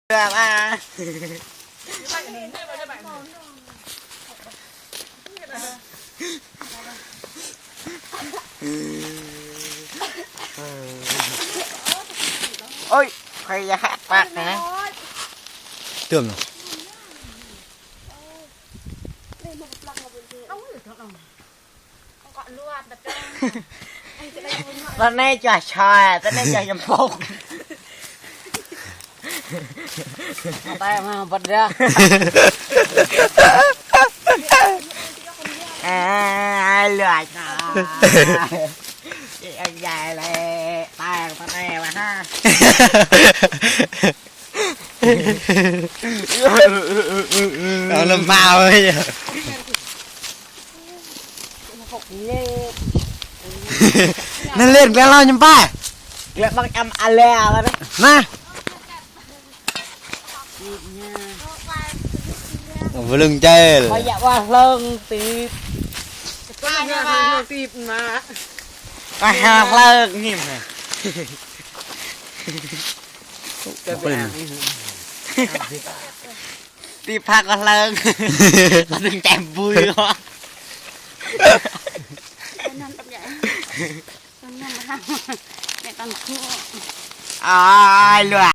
ເພື່ອມາ ໂອ້ຍ ຂ້ອຍຢາກຮັກປາກນະ ເຕີມເນາະ. ຕອນນີ້ຈະຊອຍ ຕອນນີ້ຈະຍຳປົກ ແຕ່ມາບັດເດີ ອາ ເຫຼືອຊອຍ ເອົາໃຫຍ່ເລີຍ ແຕ່ ແຕ່ວ່າ ເອົານ້ຳເປົາເລີຍ ນັ້ນເຫຼັ້ນແລ້ວເຮົາຍັງໄປ ແລ້ວບັກອຳອາແລ້ວນະ ມາ ບໍ່ລຶງໃຈເລີຍ ຂ້ອຍຢາກວ່າເລິງຕີບ ມາ ມາ ມາ ຕີບມາ ມາຫາເລິງນີ້ ມາ ຕີບພາກກໍເລິງ ກໍຕຶງແຈມບຸຍ ຕອນນັ້ນຕອນໃຫຍ່ ຕອນນັ້ນມາທຳ ແມ່ຕອນຄູ ອາຍ ລວຍ